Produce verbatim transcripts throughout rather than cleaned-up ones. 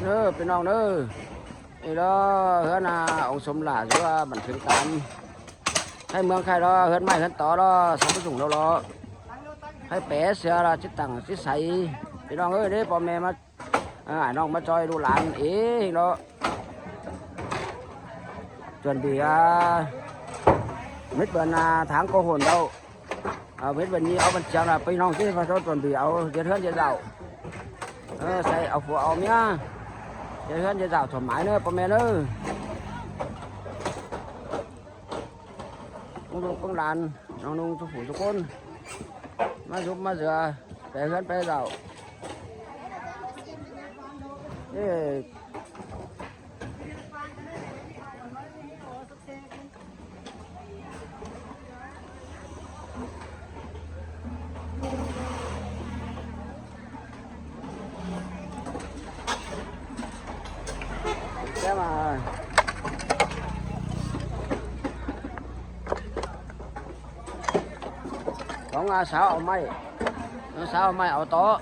เน้อ พี่น้องเน้อ นี่เนาะ เฮือน อ่า องค์สมหลาอยู่ว่าบันเทิงตาม ให้เมืองใครเนาะ เฮือนไม้เฮือนตอเนาะ สมประสงค์แล้วเนาะ ให้แปะเสือละจิตตังจิตใส พี่น้องเอ้ย เด้อ พ่อแม่มา อ่า น้องมาจอยลูกหลานเองเนาะ chuẩn bị อ่า mít bần, à, tháng có hồn đâu. เอาเพชรวันนี้เอาบันเชียงละ พี่น้องที่มาช่วยส่วนบีเอาเจ็ดเฮือนเจ็ดเหล่า เออ ใส่เอาผัวเอาเมีย เจ็ดเฮือนเจ็ดเหล่า ถวายเนอะ พ่อแม่เนอะ ลูกๆ ลูกหลาน น้องๆ ทุกผู้ทุกคน มาซุบมาเสือ ไปเฮือนไปเหล่า เอ้ย Cái mà bóng, à, sáu ao may, nó sáu ao may ao tó,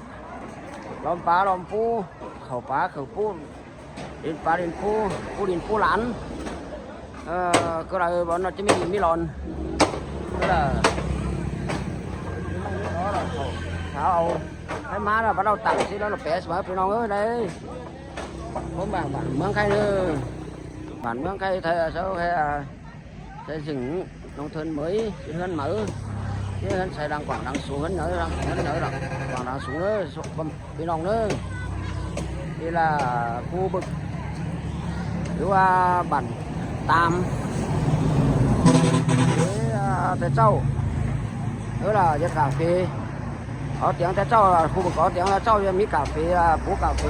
lom pá lom pú, khẩu pá khẩu pú, đin pá đin pú, pú đin pú lán. Ờ, cái là bọn nó chứ mình mới lòn. Cái là sáu ao. Cái má là bắt đầu tặng chứ đó là bé mà, phải non ơi, đây. Có bản, bản mướn khay nữa. Bản mướn khay thay sao hay, à, xây dựng nông thôn mới, chứ hơn mở. Chứ hơn xây đang quảng đang xuống, hơn nở, hơn nở rồi. Quảng đang xuống nữa, số-, bấm-, พี่น้องเนอะ นี่ล่ะ ภูบึก หรือว่าบ้านตาม เอ้ย แต่เจ้า เออล่ะ เฮ็ดกาแฟ เอาเตียงแต่เจ้าล่ะ ภูบึก เอาเตียงแต่เจ้า ยังมีกาแฟล่ะ ปลูกกาแฟ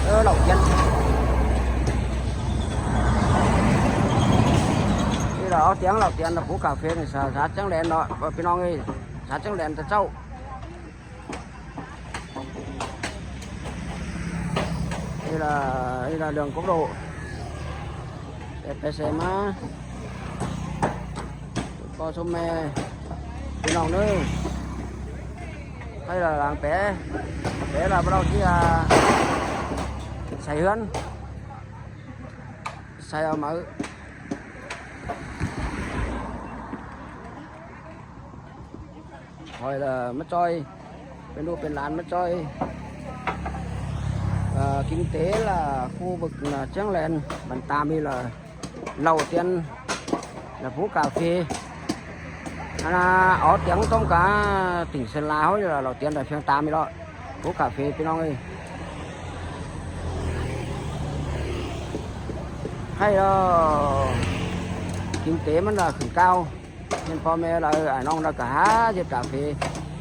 เออ เหล้าเตียน นี่ล่ะ เอาเตียงเหล้าเตียนล่ะ ปลูกกาแฟนี่ สา สาจังแลนเนาะ พี่น้องเอ้ย สาจังแลนแต่เจ้า นี่ล่ะ นี่ล่ะ เรื่องกบโลก แต่ไปใส่มา พ่อชมแม่ พี่น้องเนอะ ให้ละหลังแปะ แปะละเราที่จะใส่เฮือน ใส่เอามา khỏi là mất trôi, bên đô bên lán mất trôi. Ờ, kinh tế là khu vực là Tráng Lèn, bản Tam thì là lầu tiên là phố cà phê. À, ở tiếng tôm cả tỉnh Sơn La hỏi là lầu tiên là phiên Tam thì đó, phố cà phê, พี่น้องเอ้ย. Hay là kinh tế mình là khửng cao. Nên พ่อแม่ละ เออ ไอ้น้องละก็หาเฮ็ดกาแฟ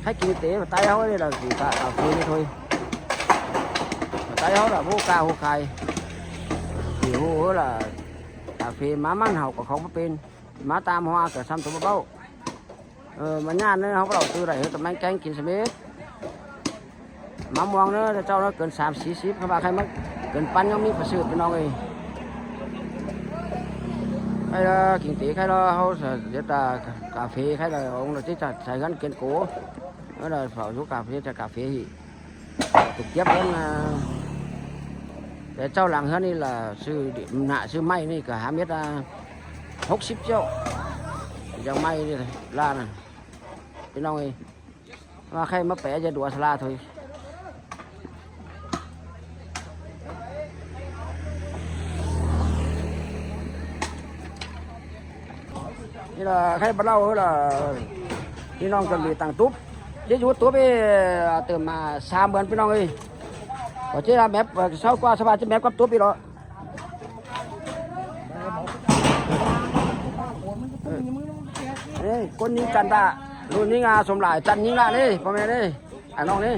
ให้กินเต๋ ไตเฮานี่ละ กินกา กาแฟนี่ถ้วย ไตเฮาละ ผู้ค้าผู้ขาย หิวละ กาแฟมามันเฮาก็ของบ่เป็น มาตามหัวก็ซ้ำตัวเบา เออ มันย่านเนอะ เฮาก็เอาตื้อได้ เฮาก็แม่งแกงกินสำเร็จ มะม่วงเนอะ เจ้าเนอะ เกินสามสี่สิบ เขาว่าใครมาเกินปันยังมีประเสริฐ พี่น้องเอ้ย. ใครละกินเต๋ ใครละเฮาเสียตากาแฟ ใครละองค์ละที่จัดใส่กันเกินโก เออ ละเฝ้าอยู่กาแฟ จะกาแฟอีก เก็บเงินนะ แต่เจ้าหลังเฮือนนี่ล่ะ ซื้อหน้าซื้อไม้นี่ก็หาเม็ดละหกสิบเจ้า อย่างไม้นี่ล่ะนะ พี่น้องเอ้ย ว่าใครมาแปะจะดัวสลาถอย นี่ล่ะ ใครบ่เล่าล่ะ พี่น้องก็มีตังตุ๊บ เดี๋ยวอยู่ตุ๊บเอ้ย เติมมาสามเดือน พี่น้องเอ้ย ก็จะแมปเศร้ากว่าสบายจะแมปกับตุ๊บอีกเหรอ เอ้ย คนยิงจันตะ รุ่นนี้งาสมหลายจันยิงละนี่ พ่อแม่นี่ อ่ะ น้องนี่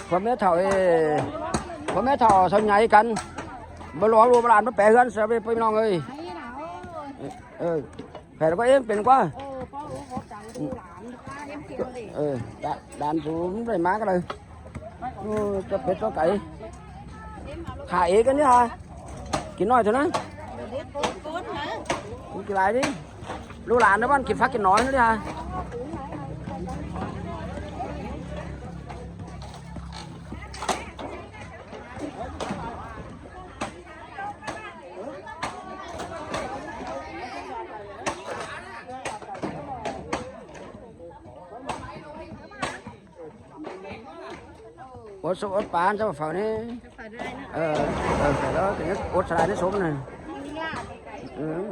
พ่อแม่เฒ่าเอ้ย พ่อแม่เฒ่าส่วนใหญ่กัน บ่หลวงลูกหลานมาแปะเฮือนเสียไป พี่น้องเอ้ย เออ แผลก็เองเป็นกว่า เออ ป้ารู้เขาจังคือหลานป้าเอ็มเขียวเด็ก เออ ด่า ด่านสูงได้มาก็เลย โอ้ จะเป็ดตัวไก่ ขาเอกอันนี้ฮะ กินน้อยเท่านั้น เด็กโกนโกนนะ กินกี่หลายดิ ꞌLụk lan ꞌnớ ꞌvắn kin phák kin nói ꞌnớ đi hả? Ốt sốp ốt pán cho pháo ꞌnị. Ờ, ờ, phải đó, thì ốt sả ꞌnị sốp ꞌnị. Ừ.